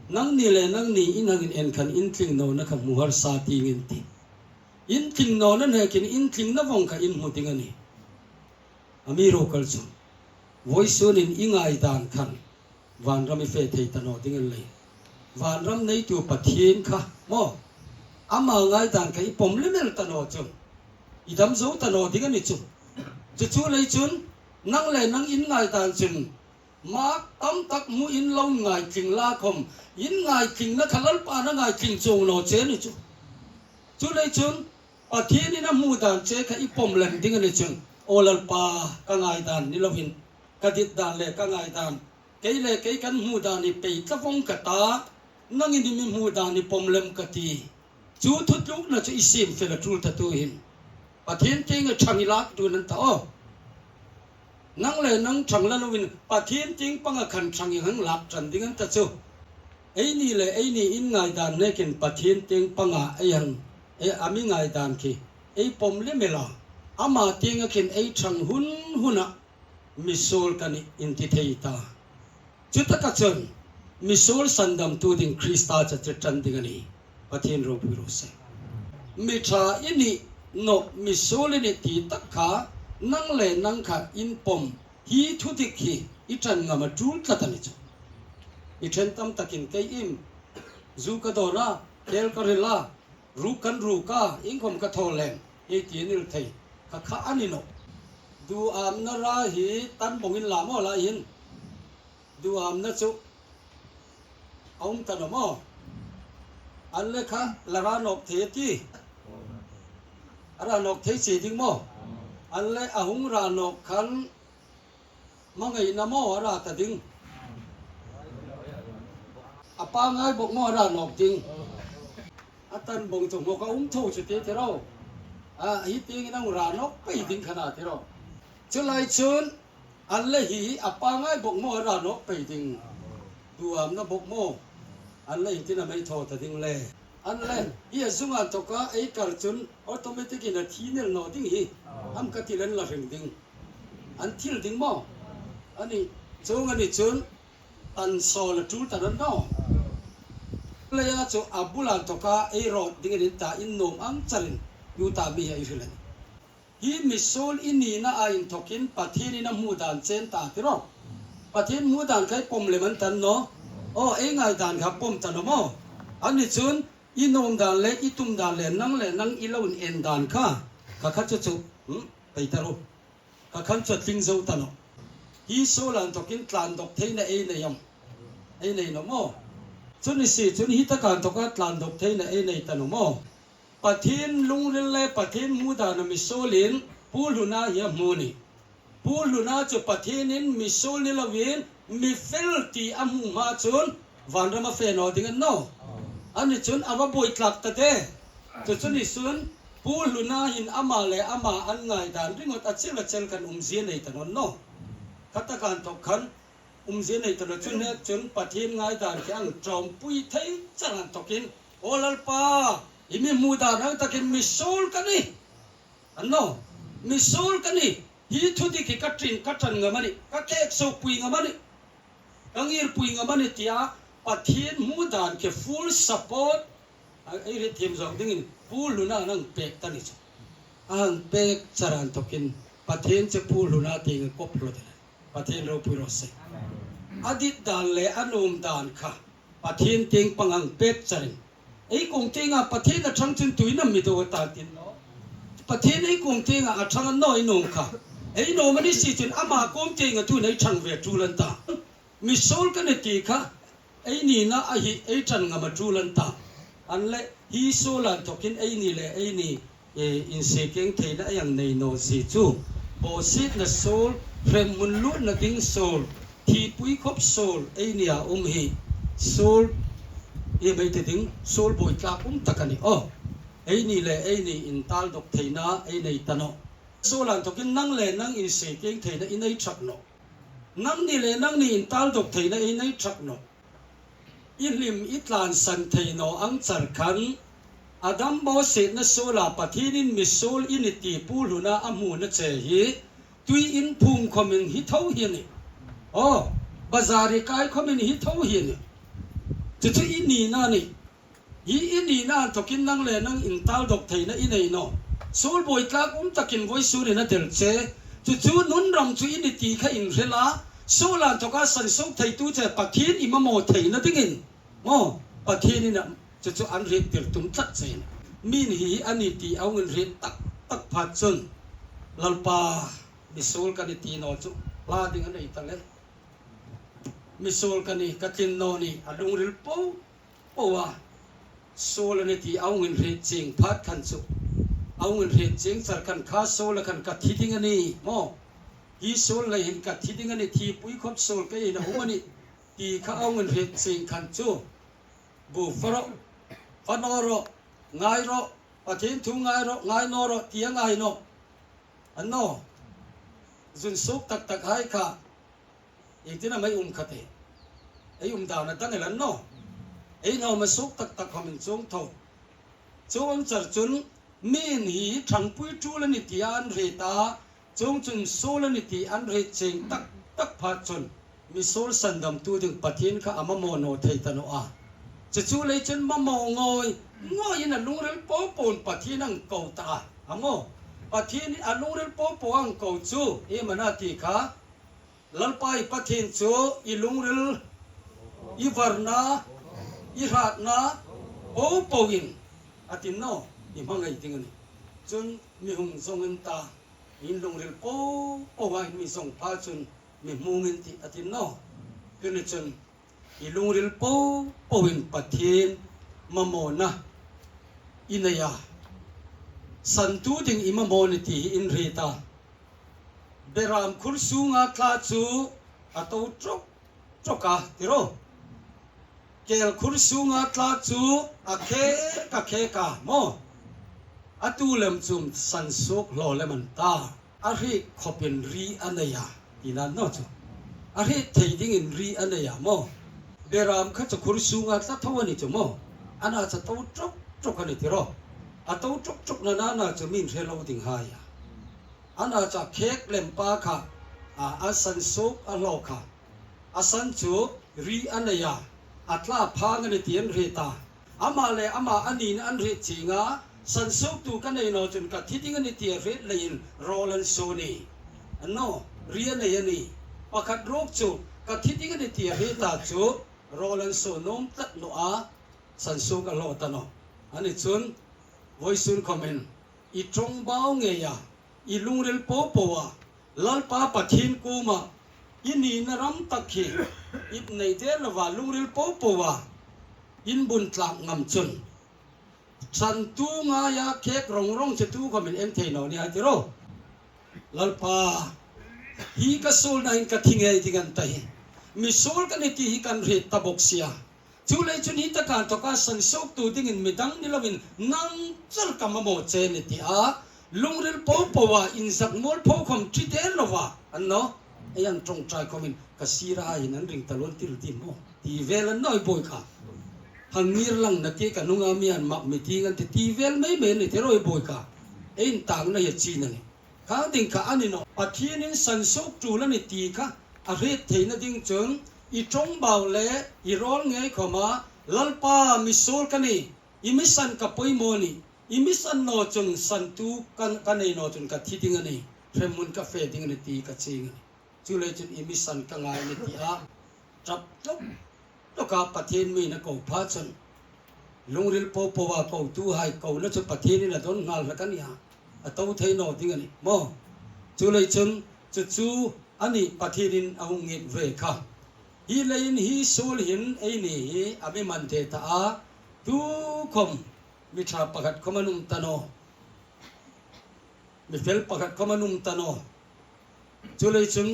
Nangni le nangni in hang in en khan in tling nawna kha hmu harsa ti ngei in ti. In tling nawna nekin in tlingna vong kha in hmu ding a nih. Amiruokchu. Vawisunin i ngaidan khan vanram i fe thei ta naw ding a ni lei. Vanram neitu Pathien kha, maw. Ama ngaidan kha i pawm lem el ta naw chun. I dam zo ta naw ding a ni chu. Chu chu lei chun, nang le nang in ngaidan chun, mak tam tak hmu in lo ngaitling la khom, in ngaitlingna kha Lalpan a ngaitling chuong naw che ni chu. Chu lei chun, Pathienin a hmu dan che kha i pawm lem ding a ni chun, aw Lalpa, ka ngaidan ni lovin, ka dit dan le ka ngaidan, kei le kei kan hmu dan hi pei tla vong ka ta, nangin i mi hmu dan hi pawm lem ka ti. Chu thutlukna chu i siem fel a tul ta tuhin. Pathien tienga ṭhang i lak dun an ta aw. Nang le nang ṭhang la lovin, Pathien tieng panga khan ṭhang i hang lak ṭan ding an ta chu. Eini le eini in ngaidan nekin Pathien tieng panga ei hang, e, a mi ngaidan khi ei pawm lem el a. Ama tienga khin ei ṭhang hun huna. Mi suol ka nih in ti thei ta. Chutaka chun, mi suol sandamtu ding Krista chu a ṭan ding a nih. Pathien ropui raw se. Mi ṭha i ni nawh, mi suol i ni ti tak kha, nang le nang kha in pawm hi thudik hi i ṭan ngam a tul tlat a ni chu. Mi ṭhen tam takin kei im, zu ka dawn a, tel ka ril a, ruk kan ruk a, inkhom ka thaw lem, ei ti a nil thei, kha kha a ni nawh. Duhamna ra hi tan bawng in la maw lai hin. Duhamna chu a um ta naw maw. An le kha la ra nawk thei ti. A ra nawk thei che ding maw. An le a hung ra nawk khan Hmangaina maw a ra ta ding. A pangngai bawk maw a ra nawk ding. A tan bawng chu ngawk a um tho chu ti ti ro. A, hi tiengin a hung ra nawk pei ding kha na ti ro. Chu lai chun, an le hi a pangngai bawk maw a ra nawk pei ding. Duhamna bawk maw. An le hi tin a mei thaw ta ding le. An le, hi a zunga tawka ei kar chun automatic in a thi nel naw ding hi. Am ka ti len la hring ding. An thil ding maw. A ni, chuong a ni chun, tan sawl a tul ta ran naw. Leia chu a bula tawka ei rawt ding a ni ta in nuom ang charin, tu ta mi hi a i hril a ni. Hi misuol i nina a inthokin Pathienin a hmu dan chen ta ti ro. Pathien hmu dan kha i pawm lem an ta naw. Aw, ei ngai dan kha pawm ta naw maw. A ni chun, i nuom dan le, i tum dan le, nang le, nang i lo in en dan kha. Kha kha chu chu. Hmm? Pei ta ro. Kha khan chu a tling zo ta naw. Hi suol a inthokin tlan dawk theina ei nei am. Ei nei naw maw. Chu ni si chun hi taka inthawka tlan dawk theina ei nei ta naw maw? Pathien lungril le Pathien hmu dana mi suolin Pu Hluna hi a hmu a nih. Pu Hluna chu Pathienin mi suol ni loin mi fel ti a hmu hma chun vanram a fe naw ding a ni naw? A ni chun a va buoi tlak ta de. Chu chu ni chun Pu Hluna hin ama le ama an ngaidan ringawt a chil a chel khan umzie nei ta naw ni naw? Kha taka inthawk khan umzie nei ta naw chun, he chun Pathien ngaidan khi ang ṭawmpui thei char inthawkin, "Aw Lalpa, i mi hmu dan ang takin mi suol ka nih. An naw, mi suol ka nih. Hi thudik hi ka ṭan, ka ṭan ngam a nih, ka khek suokpui ngam a nih, ka ngirpui ngam a nih," tia Pathien hmu dan khi full support a, ei hriet thiem zawk dingin Pu Hluna an pek ta ni chu. An pek char inthawkin Pathien chu Pu Hluna tienga kop hlawt a nih. Pathien ropui raw se. A dit dan le a nuom dan kha Pathien tieng pang ang pek charin, ei kuom tienga Pathien a ṭhang chun tuin am mi do a ta ti naw? Pathien ei kuom tienga a ṭhang a ni naw, ei nuom kha. Ei nuom a ni si chun ama kuom tienga tuin ei ṭhang ve ṭul an ta. Mi suol ka nih ti kha ei nina a hi ei ṭan ngam a ṭul an ta. An leh hi suola inthawkin eini le eini, e, insiekeng theina ei ang nei naw si chu. Bawsietna suol, hremhmun lutna ding suol, thipui khop suol, eini a um hi suol, i mei ti ding, suol buoi tlak um tak a nih. Aw, eini le eini intal dawk theina ei nei ta nawh. Suola inthawkin nang le nang insiekeng theina i nei ṭhak nawh. Nangni le nangni intal dawk theina i nei ṭhak nawh. I hlim i tlansan thei naw ang char khan, Adam bawsietna suola Pathienin mi suol i nih ti Pu Hluna a hmuna che hi, tui in phum khawmin hi tho hi a nih. Aw, bazar i kai khawmin hi tho hi a nih. Chu chu i nina a nih. Hi i nina inthawkin nang le nang intal dawk theina i nei nawh. Suol buoi tlak um takin vawisun i na tel che. Chu chu nun ram chu i nih ti kha inhre la, suola inthawka sansuok theitu che Pathien i mamaw theina dingin, maw, Pathienin a, chu chu an hriettir tum tlat che. Mi'n hi a nih ti a hung inhriet tak tak phat chun, Lalpa, mi suol ka nih ti naw chu hla ding a nei ta le. Mi suol ka nih, ka tlin naw ni, a lungril po po a, suol a nih ti a hung inhriet chieng phat khan chu, a hung inhriet chieng char khan, kha suola khan ka thi ding a nih, maw, hi suol lei hin ka thi ding a nih, thipui khop suol ka ina um a nih ti kha a hung inhriet chieng khan chu, bu fa rawh, fa naw rawh, ngai rawh, Pathien thu ngai rawh, ngai naw rawh, ti a ngai nawh. An naw, zun suok tak tak hai kha, iengtin am ei um kha te? Ei um dan a dang el an naw. Ei nuom a suok tak tak khawmin chuong tho. Chuong char chun mi'n hi ṭhangpui ṭul a nih ti an hriet a, chuong chun suol a nih ti an hriet chieng tak tak phat chun, mi suol sandamtu ding Pathien kha a mamaw naw thei ta naw a. Chu chu lei chun mamaw ngawi ngawiin a lungril po poin Pathien ang ko ta a. A maw, Pathien a lungril po po ang ko chu, iem a na ti kha, Lalpa i Pathien chu i lungril, i varna, i hratna po poin, a ti naw, i hmangai ding a nih. Chun mi hung zawng in ta, in lungril po po a in mi zawng pha chun mi hmung in tih, a ti naw. Chu ni chun i lungril po poin Pathien mamawna i nei a, santu ding i mamaw a nih ti hi in hriet a. Beram khur sunga tla chu a to ṭawk ṭawk a, ti ro. Kel khur sunga tla chu a khek a khek a, maw. A tu lem chun sansuok hlaw lem an ta. A hriek khawpin ri a nei a, tina naw chu. A hriet thei dingin ri a nei a, maw. Beram kha chu khur sunga tla tho a nih chu, maw. A na chu a to ṭawk ṭawk a nih, ti ro. A to ṭawk ṭawk na na na chu mi'n hre lo ding hai a. A na chu a khek lem pa kha, a, a sansuok a hlaw kha, a san chu ri a nei a, a tla phang a nih ti an hriet a. Ama le ama a nina an hriet chieng a, sansuoktu ka nei naw chun ka thi ding a nih ti a hriet leiin rawl an suo a nih. An naw, ri a nei a nih. Pakhat ruok chu ka thi ding a nih ti a hriet a chu rawl an suo nuom tlat naw a, sansuok a hlaw ta nawh. A ni chun, vawisun khawmin i ṭawngbau ngeia, i lungril po po a, Lalpa Pathien kuoma i nina ram tak hi i nei der lova lungril po po a, in bun tlak ngam chun, santu ngaia khek rong rong che tu khawmin en thei naw ni hai ti ro. Lalpa, hi ka suolna hin ka thi ngei ding a ni ta hi. Mi suol ka ni ti hi kan hriet ta bawk si a. Chuleiin chun hi taka inthawka sansuoktu dingin midang ni loin nang char ka mamaw che ni ti a. Lungril po po a inzak mual pho khawm ṭi der lo a. An naw? Ei an ṭawngṭai khawmin ka sira hin an ring ta lo an ti ru ti maw? Ti vel an naw ei buoi kha. Hang ngir lang na ti ka nunga mi an mak mi ti ngan ti ti vel mei mei ni ti ro ei buoi kha. Ei intangna hi a chin a nih. Khang ding kha a ni naw. Pathienin sansuoktu la ni ti kha a hriet theina ding chun i ṭawngbau le i rawl ngei khawma, Lalpa, mi suol ka ni, i mi san ka poimaw ni, i mi san naw chun santu ka, ka nei naw chun ka thi ding a nih, hremhmun ka fe ding a nih ti ka chieng a nih. Chuleiin chun i mi san ka ngai ni ti a, ṭap ṭap ṭawka Pathien mi a ko pha chun, lungril po po a kotuhai kona chu Pathienin a dawn nghal hlak a nih a, a to thei naw ding a nih maw? Chuleiin chun chu chu a nih Pathienin a hung ngir ve kha. Hi leiin hi suol hin eini hi a mi man de ta a, tu khawm mi ṭha pakhat khawm an um ta naw. Mi fel pakhat khawm an um ta naw. Chuleiin chun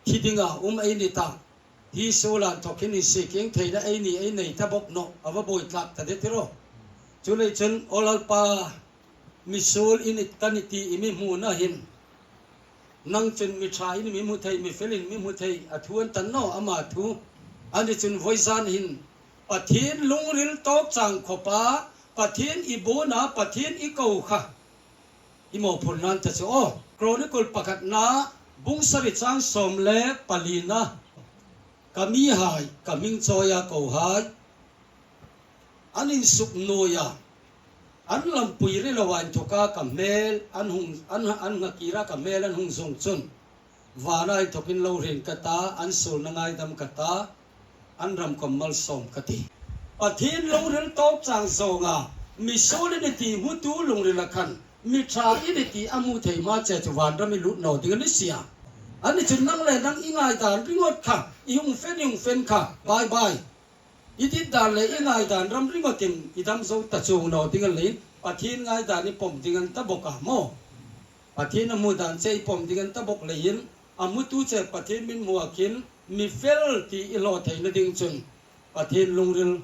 thi dinga um ei ni ta. Hi suola inthawk hin insiekhieng theina eini ei nei ta bawk naw, a va buoi tlak ta de ti ro. Chuleiin chun, aw Lalpa, mi suol i ni, ka ni ti i mi hmuna hin, nang chun mi ṭha in mi hmu thei, mi fel in mi hmu thei, a thu a ni ta naw, ama thu. A ni chun vawizan hin Pathien lungril tawk chang khawpa, Pathien i buona, Pathien i ko kha i mawphurna a ni ta chu aw. Chronicle pakhatna, bung sari chang sawm le palina, ka mihai, ka hming chawia kohai, an insuknuoia, an lampui ril loa inthawka ka hmel an hung, an, an nghakira ka hmel an hung zawng chun, vana inthawkin lo ring ka ta, an suolna ngaidam ka ta, an ram khawm malsawm ka tih. Pathien lungril tawk chang zawnga, mi suol i ni ti hmutu lungrila khan, mi ṭha i ni ti a hmu thei hma che chu vanram i lut naw ding a ni si a. A ni chun nang le nang i ngaidan ringawt kha, i hung fel, i hung fel kha, bye bye. I dit dan le i ngaidan ram ringawtin i dam zo ta chuong naw ding a ni leiin, Pathien ngaidan i pawm ding a ni ta bawk a maw? Pathien a hmu dan che i pawm ding a ni ta bawk leiin, a hmutu che Pathien min hmu a khin, mi fel ti i hlaw theina ding chun, Pathien lungril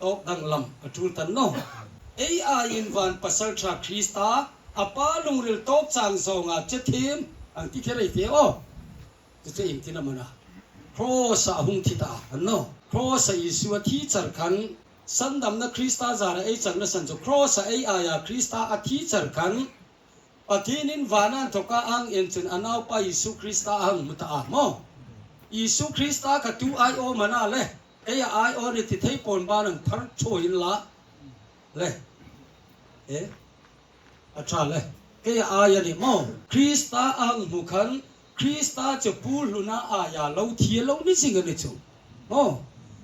tawk danglam a ṭul ta naw. Ei aiin van pasalṭha Krista, a Pa lungril tawk chang zawnga che thiem, an ti kher ei ti aw. Chu chu ieng tin am a na? Cross-a a hung thi ta a, an naw? Cross-a Isu a thi char khan, sandamna Krista zara ei channa san chu cross-a ei aia Krista a thi char khan, Pathienin vana inthawka a hang en chun a naupa Isu Krista a hang hmu ta a maw? Isu Krista kha tu aiawm a na le, ei aiawm ni ti thei pawn ban ang thar ṭhuoin la le. E? A ṭha le, kei a ai a ni maw? Krista a hang hmu khan, Krista chu Pu Hluna aia lo thi a lo ni zing a ni chu. Maw?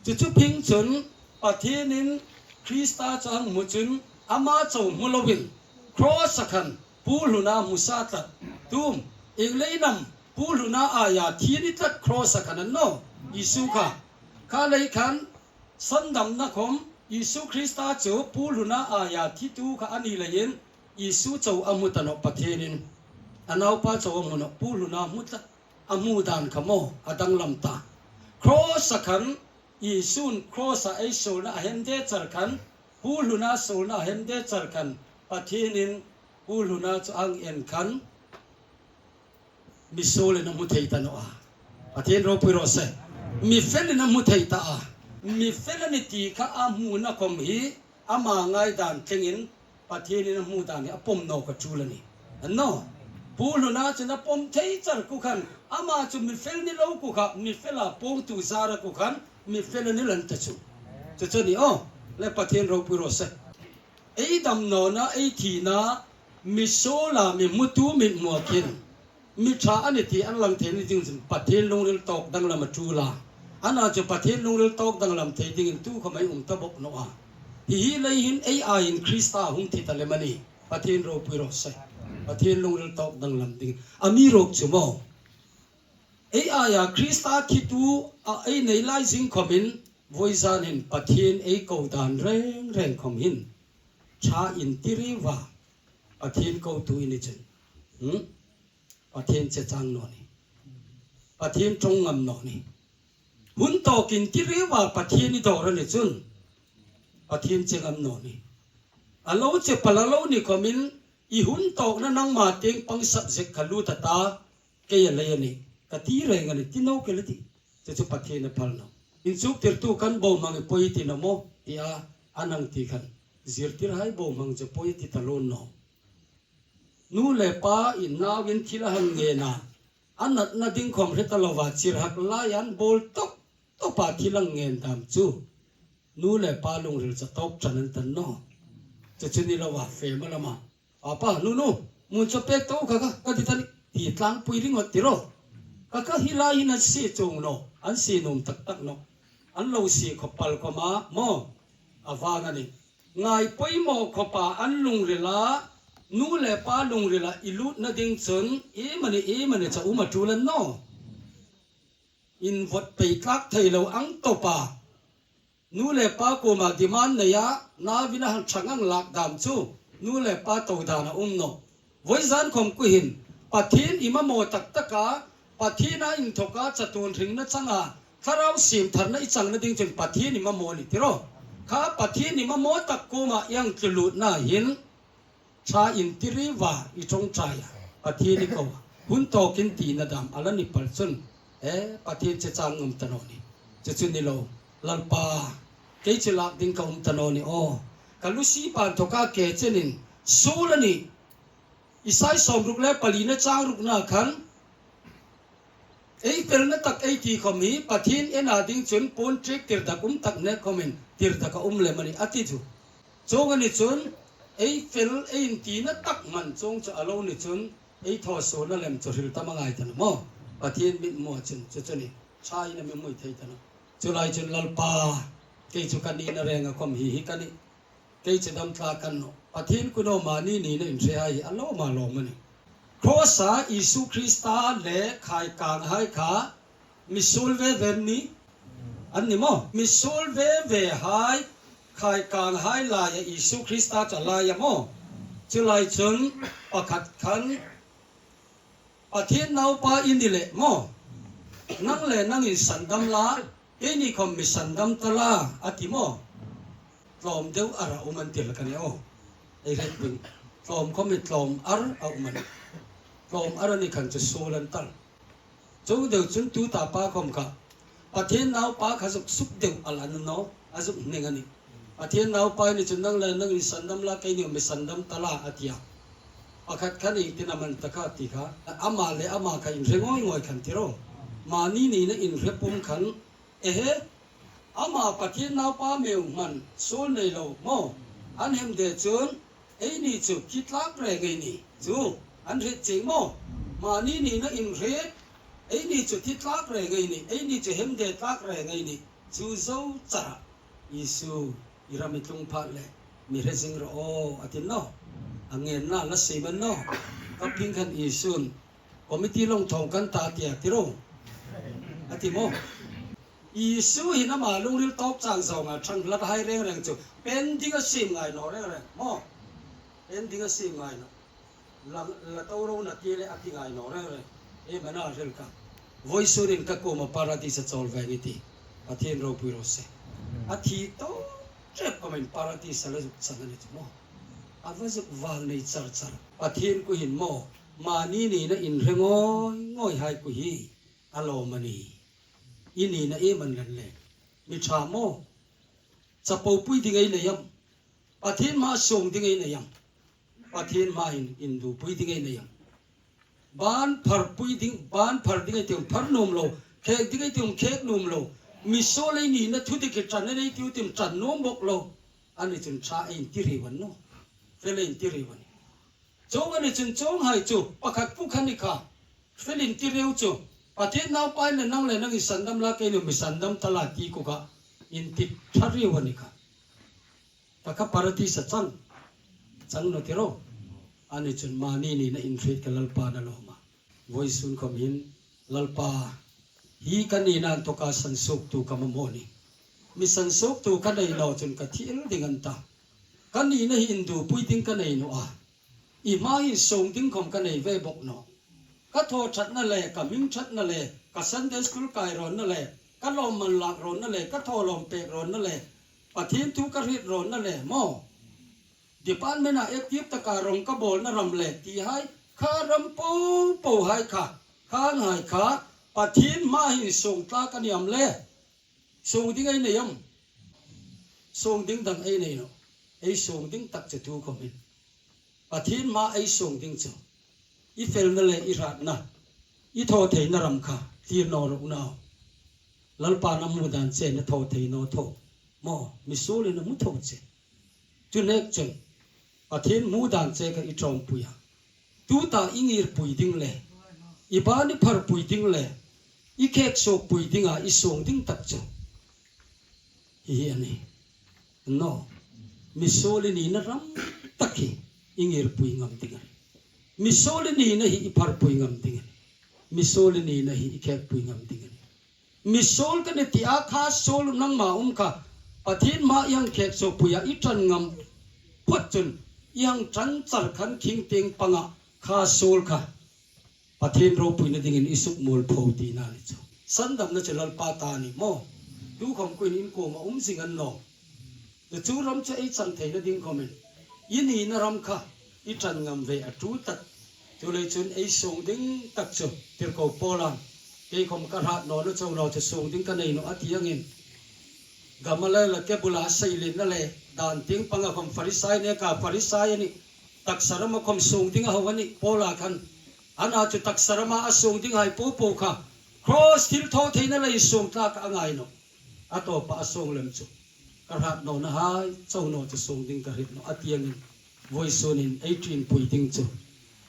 Chu chu phing chun, Pathienin Krista chu a hang hmu chun, ama chau hmu loin, cross-a khan Pu Hluna hmu sa tlat. Tu am, ieng leiin am, Pu Hluna aia thi a ni tlat cross-a khan an naw? Isu kha. Kha lei khan, sandamna khawm, Isu Krista chu Pu Hluna aia thitu kha a ni leiin, Isu chau a hmu ta naw Pathienin. A naupa chau a hmu naw, Pu Hluna hmu ta, a hmu dan kha maw, a danglam ta. Cross-a khan, Isu'n cross-a ei suolna a hemde char khan, Pu Hluna suolna a hemde char khan, Pathienin Pu Hluna chu a hang en khan, mi suolin a hmu thei ta naw a. Pathien ropui raw se. Mi felin a hmu thei ta a. Mi fel a ni ti kha a hmuna khawm hi ama ngaidan thlengin Pathienin a hmu dan hi a pawm nawk a ṭul a nih. An naw? Pu Hluna chun a pawm thei char ku khan, ama chu mi fel ni lo ku kha, mi fela puongtu zara ku khan, mi fel a ni lan ta chu. Chu chu ni aw. Le Pathien ropui raw se. Ei damnawna, ei thina, mi suola mi hmutu mit hmu a khin, mi ṭha a ni ti an lang thei ni ding chun Pathien lungril tawk danglam a ṭul a. Ana chu Pathien lungril tawk danglam thei dingin tu khawm ei um ta bawk naw a. Hi hi lei hin ei aiin Krista a hung thi ta lem a nih. Pathien ropui raw se. Pathien lungril tawk danglam ding. Amiruokchu maw, ei aia Krista thitu a ei nei lai zing khawmin, Vawizan hin Pathien ei ko dan reng reng khawm hin ṭha inti riu a, Pathien kotu i ni chun. Hmm? Pathien che chang naw ni. Pathien ṭawng ngam naw ni. Hun tawk inti riu a Pathien i dawr a ni chun Pathien che ngam naw ni. A lo che pal a lo ni khawmin i hun tawkna nangma tieng pang subject kha lut a ta, kei a lei a nih, ka ti reng a nih, ti naw ke le ti. Chu chu Pathien a phal naw. Inchuktirtu kan bohmang i poi ti naw maw, tia a nang ti khan. Zirtirhai bohmang chu poi ti ta lo naw. Nu le pa in nauin thil a hang ngen a, a natna ding khawm hre ta lova chirhak lai an bawl tawp tawpa thil a ngen dam chu nu le pa lungril chu tawk ṭan an ta naw. Chu chu ni lova fe ma lama. Apa, nu nu, mun chu pek ta u kha kha, ka ti ta ni, ti tlangpui ringawt ti ro. Kha kha hi lai hin an sie chuong naw, an sie nuom tak tak naw. An lo sie khawp pal khawma maw. A vang a nih. Ngai poimaw khawpa an lungrila, nu le pa lungrila i lutna ding chun, iemani iemani chu um a ṭul a ni naw. Invawt pei tlak thei lo ang tawpa. Nu le pa kuoma demand neia, nauin a hang ṭhang ang lak dam chu, nu le pa to dan a um naw. Vawizan khawm khu hin, Pathien i mamaw tak taka, Pathiena inthawka chatuon hringna changa, thlarau siem tharna i changna ding chun Pathien i mamaw ni ti ro. Kha Pathien i mamaw tak kuoma i hang tlu lutna hin, ṭha inti riu a, i ṭawngṭai a, Pathien i ko a. Hun tawkin tina dam a la ni pal chun, e, Pathien che chang ngam ta naw ni. Chu chu ni lo, Lalpa, kei chu lak ding ka um ta naw ni aw. Ka lu si pan tawka ke chenin, suol a nih. Isai sawmruk le palina chang rukna khan, ei felna tak ei ti khawm hi, Pathien ena ding chun puon ṭiek tirdak um tak nek khawmin, tirdak a um lem a nih, a ti chu. Chuong a ni chun, ei fel, ei intina tak man chuong chu a lo ni chun, ei thaw suolna lem chu hril tam a ngai ta naw maw. Pathien mit hmuah chun, chu chu ni, ṭhain a mi hmu thei ta naw. Chu lai chun Lalpa, kei chu ka nina renga khawm hi hi ka nih. Kei chu dam tlak ka ni naw. Pathien kuoma mani nina inhrehai hi a lawm a lawm a nih. Cross-a Isu Krista le khai kanghai kha misuol ve ve an ni. An ni maw? Misuol ve vehai khai kanghai laia Isu Krista chu a laia maw. Chu lai chun pakhat khan Pathien naupa i ni leh maw, nang le nangin sandam la, keini khawm mi sandam ta la, a ti maw. Tlawm deu ar a um an ti hlak a ni aw. Ei hriet ding. Tlawm khawm hi tlawm ar a um a nih. Tlawm ar a ni khan chu suol an tar. Chuong deu chun tuta pa khawm kha Pathien naupa kha zuk suk deu a la ni naw, a zuk hneng a nih. Pathien naupa i ni chun nang le nangin sandam la, keini mi sandam ta la, a ti a. Pakhat khan iengtin am a ni ta kha ti kha, ama le ama kha inhre ngawi ngawi khan ti ro. Mani nina inhre pum khan, ehe, ama Pathien naupa meu hman suol nei lo maw. An hem de chun, eini chu thi tlak reng ei nih chu an hriet chieng maw. Mani nina inhriet, eini chu thi tlak reng ei nih, eini chu hem de tlak reng ei nih. Chu zo chara Isu, i ram i tlung phat le mi hre zing rawh aw, a ti naw. A ngenna la siem a ni naw. Ka ping khan Isun, committee long thawng kan ta tia ti ro, a ti maw. Isu hin ama lungril tawp chang zawnga ṭhang hlat hai reng reng chu pen ding a siem ngai naw reng reng maw. Pen ding a siem ngai naw. La, la to ro na ti le a ti ngai naw reng reng. E mana rel ka. Voisunin ka kuoma Paradis-a chawl ve i ti. Pathien ropui raw se. A thi tawp ṭep khawmin Paradis-a la zuk chang a ni chu maw. A va zuk vang nei char char. Pathien kuoma hin maw, mani nina inhre ngawi ngawi hai kuoma hi a lawm a nih. I nina iem a ni le, mi ṭha maw? Chapopui ding ei nei am? Pathien hmaa suong ding ei nei am? Pathien hmaa hin indupui ding ei nei am? Ban pharpui ding, ban phar ding ei ti am, phar nuom lo, khek ding ei ti am, khek nuom lo. Misuol ei nina thudik hi ṭan ei ti u ti am, ṭan nuom bawk lo. A ni chun ṭha ei inti riu a ni naw. Fel ei inti riu a nih. Chuong a ni chun chuonghai chu pakhat pu kha ni kha. Fel inti riu chu. Pathien naupa i ni le nang le nangin sandam la, keini mi sandam ta la ti kha inti ṭha riu a ni kha. Ta kha Paradis-a chang, chang naw ti ro. A ni chun mani nina inhriet ka Lalpa a lawm a. Voisun khawm hin, Lalpa, hi ka nina inthawka sansuoktu ka mamaw a nih. Mi sansuoktu ka nei naw chun ka thi el ding an ta. Ka nina hi indupui ding ka nei naw a. I hma hin suong ding khom ka nei ve bawk naw. Ka thaw ṭhatna le, ka hming ṭhatna le, ka Sunday school kai rawnna le, ka lawmman lak rawnna le, ka thawlawm pek rawnna le, Pathien thu ka hriet rawnna le, maw. Department-a active taka rawng ka bawlna ram le, ti hai, kha ram po po hai kha, kha ang hai kha, Pathien hma hin suong tlak a ni am le. Suong ding ei nei am? Suong ding dang ei nei naw. Ei suong ding tak chu tu khom hin. Pathien hma ei suong ding chu. I felna le i hratna. I thaw theina ram kha. Thlir naw ro u naw. Lalpan a hmu dan chen a thaw thei naw tho. Maw, misuolin a hmu tho che. Chu nek chun. Pathien hmu dan che kha i ṭawmpui a. Tuta i ngirpui ding le, i ban i pharpui ding le, i khek suokpui dinga i suong ding tak chu. Hi hi a nih. Naw. Misuol i nina ram tak hi i ngirpui ngam ding a nih. Misuol i nina hi i pharpui ngam ding a nih. Misuol i nina hi i khekpui ngam ding a nih. Misuol ka nih tia kha suol nangma um kha. Pathien hma i hang khek suokpui a i ṭan ngam phawt chun i hang ṭan char khan khing tieng panga kha suol kha. Pathien ropuina dingin i suk mual pho tina ni chu. Sandamna chu Lalpa ta ni maw. Tu khom kuoin in kuoma um zing an naw. Chu ram chu ei chang theina ding khomin. I nina ram kha i ṭan ngam ve a ṭul tak. Chuleiin chun ei suong ding tak chu tirko Paula'n. Kei khom ka hrat nawna chau naw chu suong ding ka nei naw a ti angin. Gamaliela ke bula seilenna le dan tieng panga khom Farisai neka Farisai a nih. Taksa rama khom suong ding a hau a nih Paula khan. Ana chu taksa rama a suong ding hai po po kha. Cross thilthawtheina lei suong tlak a ngai naw. A tawpa a suong lem chu. Ka hrat nawna hai chau naw chu suong ding ka hriet naw a ti angin. Vawisunin ei ṭinpui ding chu.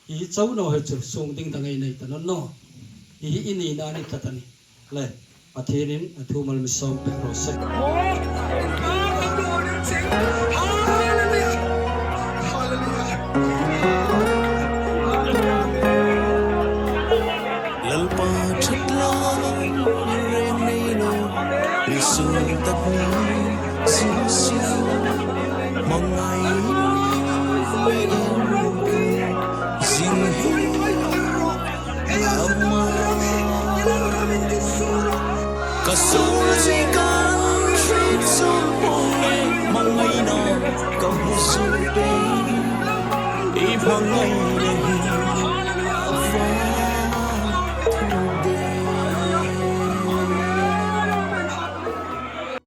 Hi hi chau naw hi chu suong ding dang ei nei ta naw naw. Hi hi i nina ni tlat a nih. Le, Pathienin a thu mal mi sawm pek raw se. Lalpa ṭhat lai reng nei lo, mi suol tak ni zing zing. Hmangai mi en zing hi ama. Ka suol zing kan hriet suol po le, hmangaina ka hmu suol pe. I hmangai